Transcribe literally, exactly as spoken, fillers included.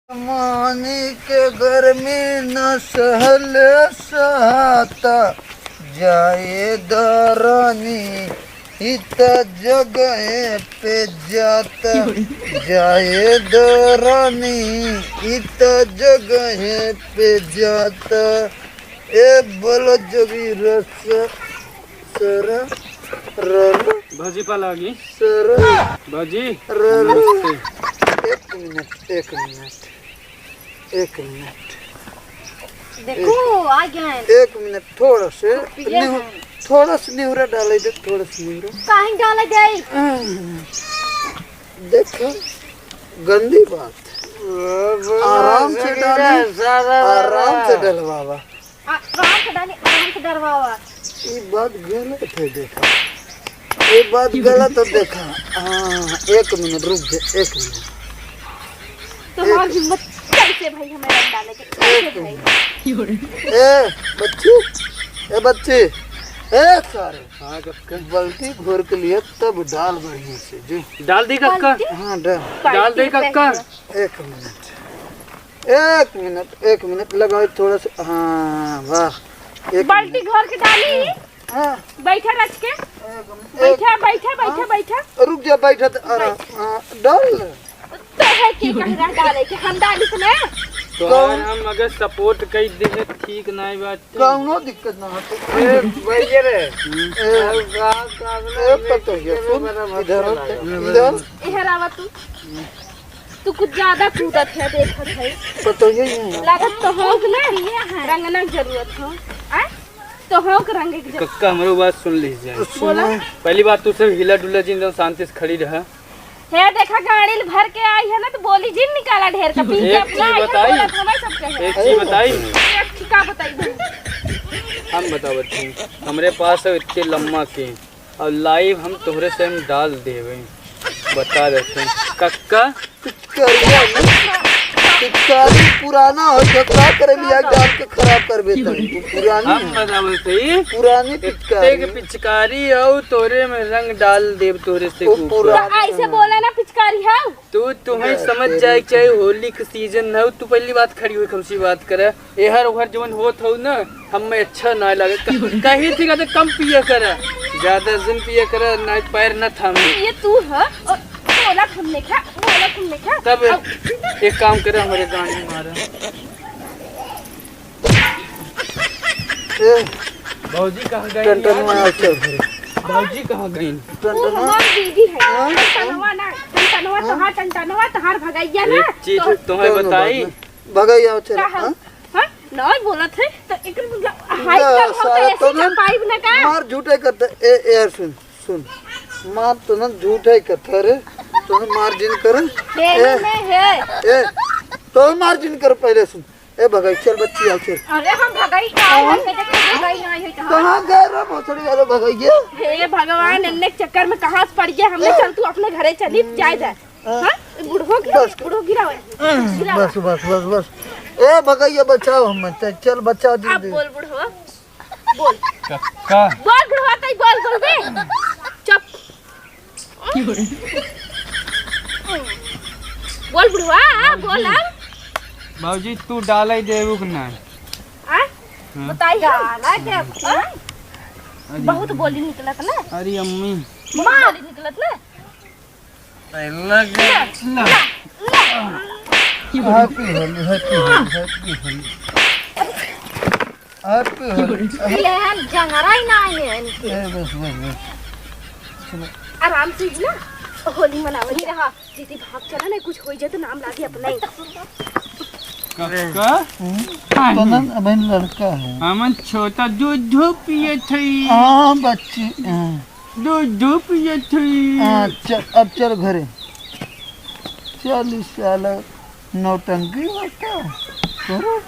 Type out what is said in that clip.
मानी के गर्मी न सहले सहाता, जाए द रानी, इत जगह पे जाता, जाए द रानी, इत जगह पे जाता। ए बोलो जोगी रस सर, रर, भौजी पा लागी। सर, भौजी, रर। नमस्ते। एक मिनट, एक मिनट, एक मिनट। देखो, आ गए हैं। एक मिनट, थोड़ा से पिए निहू-, हैं। थोड़ा से निहुरा डाले दे, थोड़ा से निहुरा। काहे डाले दे? देखो, गंदी बात। आराम से डाली, आराम से डलवावा। आ, आराम से डाली, आराम से डलवावा। ई बात गलत है, देखा। ई बात गलत है, देखा। हाँ, एक मिनट रुक जा, एक मिनट। तुम्हार हिम्मत कैसे भाई हमें रंग डाले के? कैसे भाई? ए, बच्ची, ए, बच्ची, ए, सारे। हाँ, कक्का। बल्टी घोर के लिए तब डाल बढ़िया से, जो। डाल दी, कक्का? बल्टी? हाँ, डाल। डाल दे, कक्का। एक मिनट, एक मिनट, एक मिनट, लगाओ थोड़ा सा। हाँ, वाह, एक बल्टी मिनट। घोर के डाली। हाँ। बैठा रच के। एक मिनट, बैठा, एक बैठा, बैठा, हाँ। बैठा। रुक जा, बैठा तो, अरे, बैठ। हाँ, डाल। तो है के कह रहा डाले के हम डाली तो ना? तो कौन? हम अगर support कर दे, ठीक नहीं बात। कौनो दिक्कत ना होते। ए, भैया रे। हम्म। ए, अब बात, अब ना ए, पतोहिया, सुन, इधर आओ, इधर। इधर आवा तू। तू कुछ ज्यादा कूदत है, देखत है। पतोहिया ही है। लागत तो हो कि ना, रंगना के जरूरत हो। आ? तो हो के रंग के जरूरत। कक्का, हमरो बात सुन लीजिए। सुनो। बोला। पहली बात, तू सब हिला डुला जिन, एकदम शांति से खड़ी रहा। हे देखा, गाड़ी भर के आई है ना, तो बोली जिन निकाला ढेर का, पी के एक अपना चीज आई है, बताई? बोलत हमें सब कहे। एक चीज बताई? एक चीज का बताई भाई? हम बतावत हई, हमरे पास है इतने लम्मा के, और live हम तोहरे से हम डाल देवे, बता देते हैं। कक्का, पिचकारिया में पिचकारी पुराना हो, तो का करे लिया, गाल के खराब कर बेटा। पुरानी हम है। बतावत हई, पुरानी इतने के पिचकारी। पिचकारी हो, तोरे में रंग डाल देब तोरे से वो ऊपर। पुरानी तो ऐसे है। बोला ना, पिचकारी है। तू, तुम्हें समझ जाए, चाहे होली के season हो, तू पहली बात खड़ी हुई, हमसे बात करे। एहर ओहर जवन होत हो ना, हमें अच्छा ना लगे। क-, कहीं थी कहते कम पिया कर, ज्यादा जिन पिया कर, ना पैर न थामे। ये तू है, और बोला तुमने क्या, बोला तुमने क्या? तब अब एक काम करे, हमारे गांड में मारा। ए, भौजी कहाँ गई टनटनवा यार? आ चल घरे। भौजी कहाँ गई? वो टनटनवा? हमार दीदी है। हाँ? टनटनवा ना, टनटनवा हाँ? तोहार, टनटनवा तोहार भगैया ना। एक चीज तो तुम्हें कौनो बताई? बात ना। भगैया आओ चल, का है? हाँ? हाँ? नहीं बोलत है, तो एकर मतलब हाइट ना, कम हो तो सारा ऐसे तो ना चपाइब ना का? मार झूठे करते। ए, ए, यार सुन, सुन। मार तो ना झूठे करते रे। तो ना मार जिन कर। ए, ए, में है। ए, तो मार जिन कर पहले सुन। ए भगाई, चल बच्ची, आओ, चल। अरे हम भगाई का हाँ? है, देखो भगाई ना है कहाँ? कहाँ गए रे भोसड़ी वाले भगाइए? हे भगवान, इन्ने चक्कर में कहाँ से पड़ गया हमने? हाँ। चल तू अपने घरे चली, जाए जाए। हाँ। हाँ? बुढ़ो गिरा, बस। बुढ़ो गिरा हुआ है। हाँ, गिरा हुआ है। बस, बस, बस, बस। ए भगाइए, बचाओ हम, चल, चल बचाओ अब जल्दी। बोल बुढ़ो, बोल। कक्का। बोल बुढ़ो, तई बोल, बोल बे। चुप। बोल बुढ़वा, आ, बोल अब। बाबूजी, तू डाले देबू कि ना? आ? हाँ। बताई हम। डाला के अब, आ? अरे। बहुत बोली निकलत ना। अरे अम्मी। बहुत बोली निकलत ना। लग, लग। Happy होली, happy होली, happy होली। Happy होली। ये हम जंगरा ही ना आए हैं इनके। ए, बस, बस, बस। सुनो। आराम से ही ना होली मनावे के रहा। दीदी भाग चला ना, कुछ हो जाए तो नाम लागे अपना ही। कक्का? हम्म? हाँ। तनन अबहिन लड़का है। हमन छोटा दूध पिए थे। हाँ, बच्ची, हाँ। दूध पिए थे। हाँ, चल, अब चल घरे। चल, इस साला नौटंकी होता। करो।